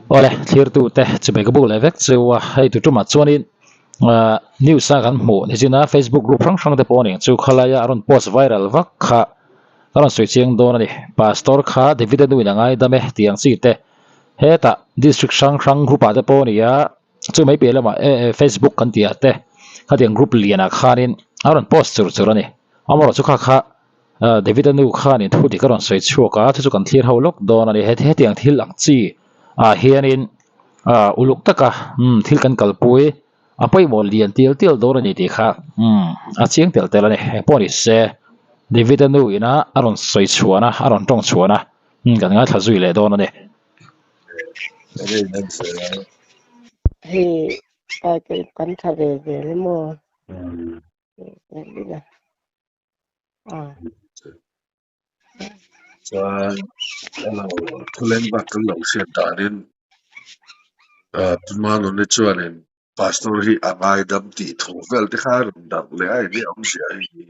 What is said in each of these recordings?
Awle thlirtute chimei ka buk leh vek chu a hei tu tumah chuanin ahh news a kan hmuh ni chin a facebook group hrang hrang te pawh a ni ang chu khalaia a rawn post viral vak kha a rawn sawi chiang dawn a ni pastor kha David a nu in a ngaidam e tih ang chi te hetah district hrang hrang group ah te pawh a ni a chu mai piah lamah eh facebook kan tih ah te khatiang group lian ah khanin a rawn post chur chur a ni amaherawhchu kha kha. David-a nu khanin thu dik a rawn sawi chhuak a, chu chu kan thlir ho lawk dawn a ni. Hetiang thil ang chi ah hianin uluk taka thil kan kalpui a pawimawh lian tial tial dawn a ni tih kha a chiang tel tel a ni. Engpawh ni se David-a nu ina a rawn sawi chhuahna a rawn tawng chhuahna kan ngaithla zui leh dawn a ni. Hei kan tha ve zel emaw? Chuan alo thuleng bak kan lo hriat danin ah Tumanuni chuanin pastor hi a ngaidam tih thu vel te kha a rawn darh leh a enge awmzia hei hi.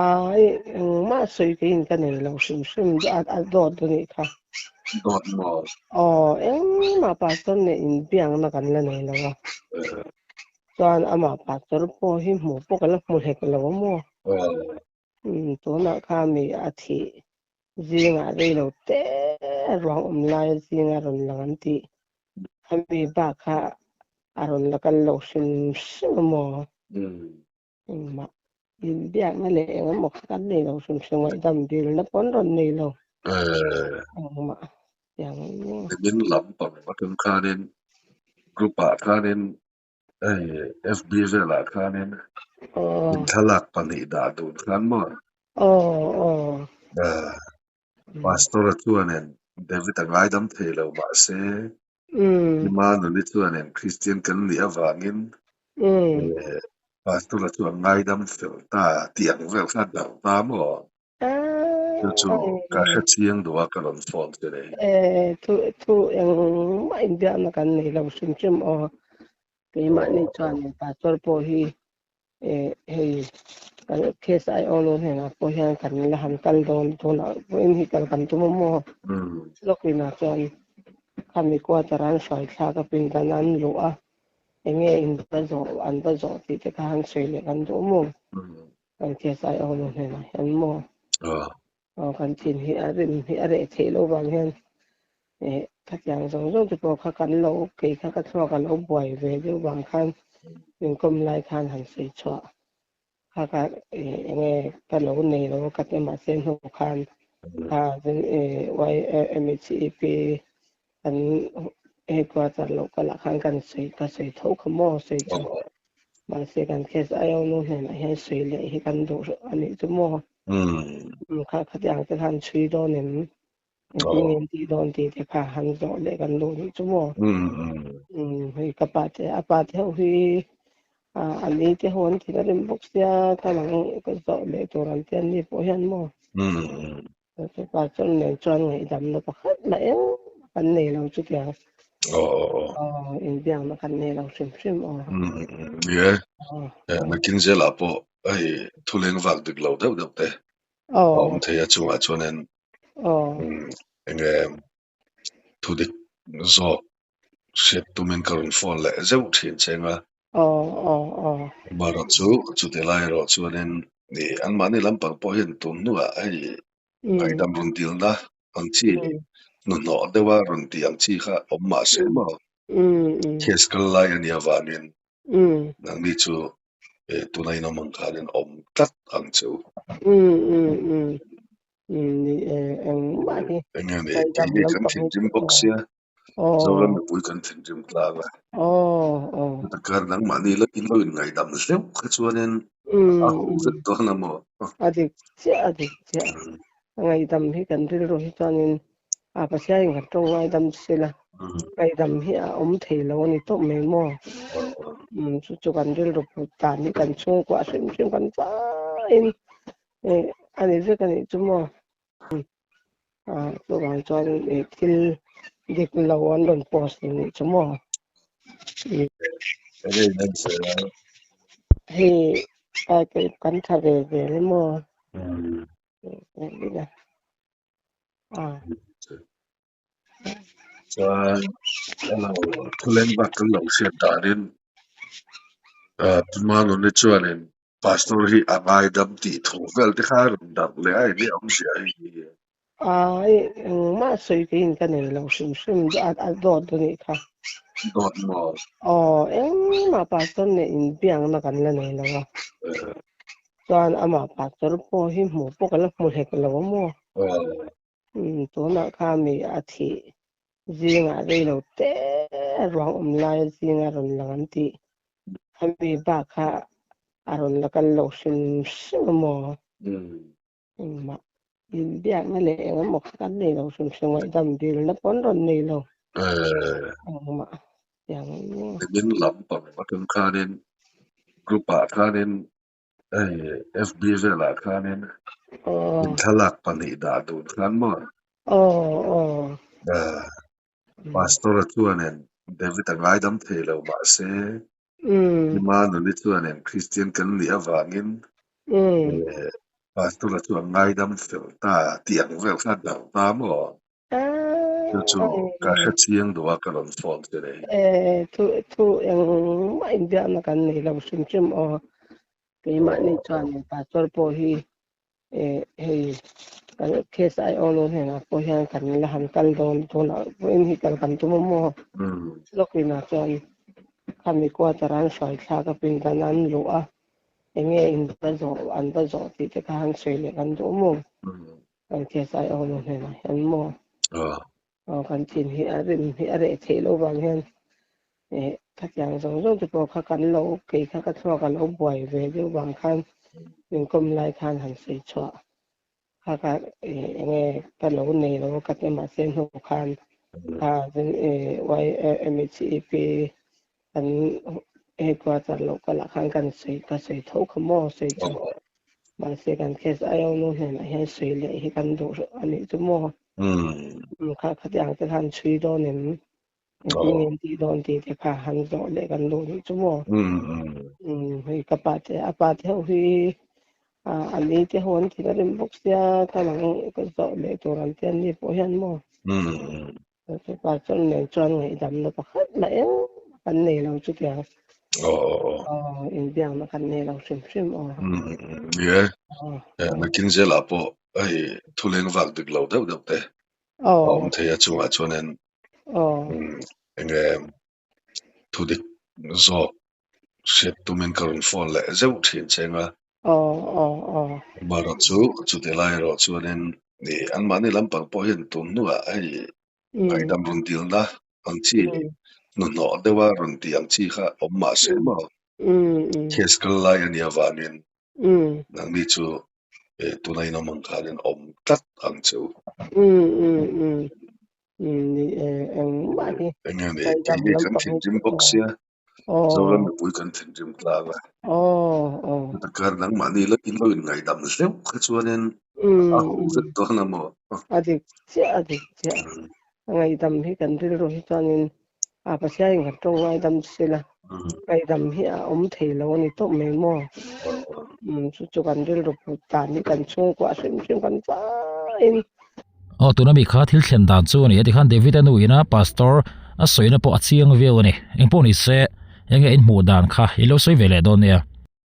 Ai engmah sawi keiin ka nei lo hrim hrim a dawt a nih kha. Dawt maw? Aw engmah pastor nen inbiakna kan la nei lo a. Chuan amah pastor pawh hi hmuh pawh ka la hmu hlek lo a maw? Tunah kha mi a thih zingah rei lo te ruang awm laia zinga rawn lang an tih. A mi bak kha a rawn la kal lo hrim hrim a maw? Engmah inbiakna leh engemaw kha kan nei lo hrim hrim ngaihdam dilna pawh an rawn nei lo. Engmah tiang Nimin lam pang atang khanin group ah khanin hei FB velah khanin in thlalak pahnih dah dun khan maw? Pastor a chuanin David a ngaidam thei lo mahse Emmanuel-i chuanin Kristian kan nih avangin Pastor a chuan ngaidam fel ta tih ang vel kha a darh ta maw? Chu chu ka hre chiang duh a ka rawn phone che nei. Thu thu engmah inbiakna kan nei lo hrim hrim aw. Keimahni chuan pastor pawh hi hei kan case ai aw nu hnenah pawh hian kan la han kal dawn tunah pawhin hi kal kan tum a maw. Lawkinah chuan khami quarter an hruai thlak a pindan an luh a enge in va zawh an va zawh tih te kha han sawi leh kan duh maw. Kan KSI ho nu hnenah hian maw aw kan thin hi a rim hi a reh theih loh vang hian eh khatiang zawng zawng te pawh kha kan lo kei kha ka thluak a lo buai ve deuh vang khan min kawm lai khan han sawi chhuah kha ka eh enge ka lo nei lo ka ti mahse hnu khan kha eh YMHEP kan headquarter loh kalah khan kan sawi ka sawi tho kha maw sawi chu. Mahse kan case ai au nu hnenah hian sawi leh hi kan duh a nih chu maw? Kha khatiang te khan chhui dawn em? Engtin nge an tih dawn tih te kha han zawh leh kan duh nih chu maw? Hei ka pa te a pa te ho hi a ni te ho an thin a rim bawk sia ka lang ka zawh leh tur an ti an ni pawh hian maw? Chu pa chuan nen chuan ngaihdamna pakhat mah engmah kan nei lo chutiang. Aw inbiakna kan nei lo hrim hrim aw. Ni e, nakin zelah pawh hei thuleng vak dik lo deuh deuh te a awm thei a chungah chuanin enge thudik zawk hriat tumin ka rawn phone leh zeuh thin cheng a. Amaherawh chu chuti lai erawh chuanin ih anmahni lampang pawh hian tun hnuah hei ngaihdam rawn dilna ang chi hnuhnawh deuha rawn tih ang chi kha awm mah se maw case kal lai a nih avangin nangni chu tuna inawm ang khanin awm tlat ang che u. Enge ni tih hi kan thinrim bawk sia, Zoram mipui kan thinrim tlang a. Chuta kar nangmahni la in lo inngaihdam hleuh kha chuanin a ho vek dawn a maw? A dik chiah, a dik chiah. A ngaihdam hi kan rilru hi chuanin a Pathianin kan tawng ngaidam sela, ngaihdam hi a awm thei lo a ni tawp mai maw? Chu chu kan rilru put dan hi kan chhungkua hrim hrim kan vaiin a ni vek a nih chu maw? Chuvang chuan thil dik lo an rawn post a nih chu maw? Hei kan tha ve zel emaw? Chuan Hello, thuleng bak kan lo hriat danin Tumanuni chuanin Pastor hi a ngaidam tih thu vel te kha a rawn darh leh a, enge awmzia hei hi? Ai, engmah sawi keiin ka nei lo hrim hrim a dawt a nih kha. Dawt maw? Aw, engmah Pastor nen inbiakna kan la nei lo a. Chuan amah Pastor pawh hi hmuh pawh ka la hmu hlek lo a maw? Tunah kha mi a thih zingah rei lo te ruang awm laia zinga rawn lang an tih. Ami bak kha a rawn la kal lo hrim hrim a maw? Engmah inbiakna leh engemaw kha kan nei lo hrim hrim ngaihdam dilna pawh an rawn nei lo. Engmah tiang Nimin lam pang atang khanin group ah khanin hei FB velah khanin in thlalak pahnih dah dun khan maw? Pastor-a chuanin David-a ngaidam thei lo mahse Emmanuel-i chuanin Kristian kan nih avangin Pastor-a chu a ngaidam fel ta tih ang vel kha a darh ta maw? Chu chu ka hre chiang duh a ka rawn phone che nei. Thu thu engmah inbiakna kan nei lo hrim hrim aw. Keimahni chuan Pastor pawh hi hei kan case ai aw nu hnenah pawh hian kan la han kal dawn tunah pawhin hi kal kan tum a maw? Lawkinah chuan khami quarter an hruai thlak a pindan an luh a, enge in va zawh an va zawh tih te kha han sawi leh kan duh a maw? Kan case ai aw nu hnenah hian maw? Aw kan thin hi a rim hi a reh theih loh vang hian eh khatiang zawng zawng te pawh kha kan lo kei kha ka thluak a lo buai ve deuh vang khan min kawm lai khan han sawi chhuah kha ka eh enge ka lo nei lo ka ti mahse hnu khan kha eh YMHEP kan headquarter loh kalah khan kan sawi ka sawi tho kha maw sawi chu mahse kan case ai aw nu hnenah hian sawi leh hi kan duh a nih chu maw kha khatiang te khan chhui dawn em engtin nge an tih dawn tih te kha han zawh leh kan duh nih chu maw hei ka pa te a pa te ho hi a ni te ho an thin a rim bawk sia ka lang ka zawh leh tur an ti an ni pawh hian maw Chu pa chuan nen chuan ngaihdamna pakhat mah eng kan nei lo chutiang. Aw, inbiakna kan nei lo hrim hrim aw. Ni e, nakin zelah pawh hei thuleng vak dik lo deuh deuh te a awm thei a chungah chuanin enge thudik zawk hriat tumin ka rawn phone leh zeuh thin cheng a. Amaherawh chu chutih lai erawh chuanin anmahni lampang pawh hian tun hnuah hei ngaihdam rawn dilna ang chi hnuhnawh deuha rawn tih ang chi kha awm mah se maw case kal lai a nih avangin nangni chu tuna inawm ang khanin awm tlat ang che u. Enge ni tih hi kan thinrim bawk sia, Zoram mipui kan thinrim tlang a. Chuta kar nangmahni la in lo inngaihdam hleuh kha chuanin a ho vek dawn a maw? A dik chiah, a dik chiah. A ngaihdam hi kan rilru hi chuanin a Pathianin kan tawng ngaidam sela, ngaihdam hi a awm thei lo a ni tawp mai maw? Chu chu kan rilru put dan hi kan chhungkua hrim hrim kan vaiin. Aw tuna mi kha thil thlen dan chu a ni a tikhan David-a nu ina pastor a sawina pawh a chiang viau a ni. Engpawh ni se enge in hmuh dan kha i lo sawi ve leh dawn nia.